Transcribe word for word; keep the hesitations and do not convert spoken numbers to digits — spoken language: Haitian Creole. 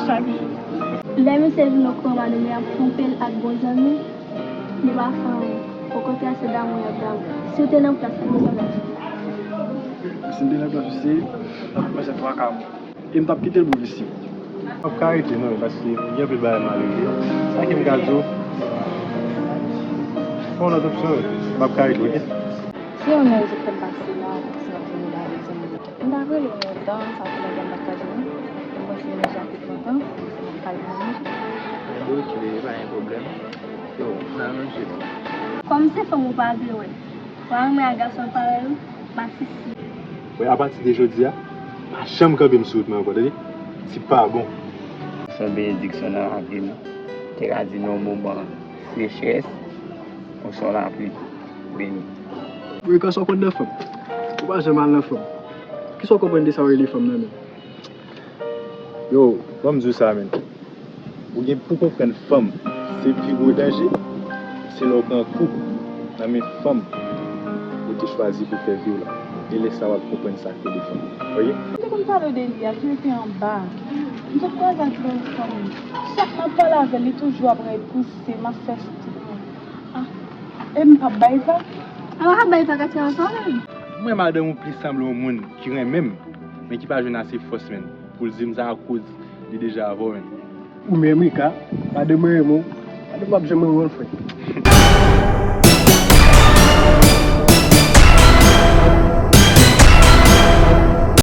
Chak jou. Lè misye vin okouran madanm li ap twonpe l ak bon zanmi, li pa fè anyen. Okontrè, se damou y ap damou. Si w te nan plas la, kisa w t ap di? Si m te nan plas misye, m t ap kòmanse twaka mwen. E m t ap kite l pou visye. M p ap ka rete non, paske gen anpil bagay m a regle. Sa ke m ka di w, pa yon lòt opsyon, m p ap ka rete, oke? Se yon nèg ki fè m pase la, se yon nèg la, se yon nèg. M t ap rele w lontan, sa fè lontan m pa t ka jwenn ou. M panse menaj la te kontan, m ap pale pou mwen. Ok, pa gen pwoblèm. Yo, n a ranje nou. Kòm se fanm ou pa vle wè, w a renmen ak gason parèy ou, masisi. Wè, apati de jodi a, pa janm kanpe m sou wout mwen ankò, tande? Ti pa bon. Son benediksyon nan lavi m. Te ka di nan yon moman sechrès, yon son lapli beni. Wi, kòman sa w konn nan fanm? Ou pa janm al nan fanm. Kisa w konprann de sa w rele fanm nan menm? Yo, ban m di w sa, menn. Ou gen pou konprann fanm, se pi gwo danje, se lè w pran kou nan men fanm ou te chwazi pou fè vi w la. E lè sa a w ap konprann sa k rele fanm. Oke? M te konn pale w de li a, ki rete anba. M sot kwaze ak bèl fanm. Chak m ap pale avè l, li toujou ap repouse m, ap fè stil mwen. Ah, e m p ap bay vag. A w ap bay vag ak yon fanm? Mwen, madanm ou plis sanble yon moun ki renmen m, men ki pa jwenn ase fòs, menn, pou l di m sa akoz li deja avè w, menn. Ou menm, Rika, madanm mwen renmen w, madanm w ap janm renmen w, frè.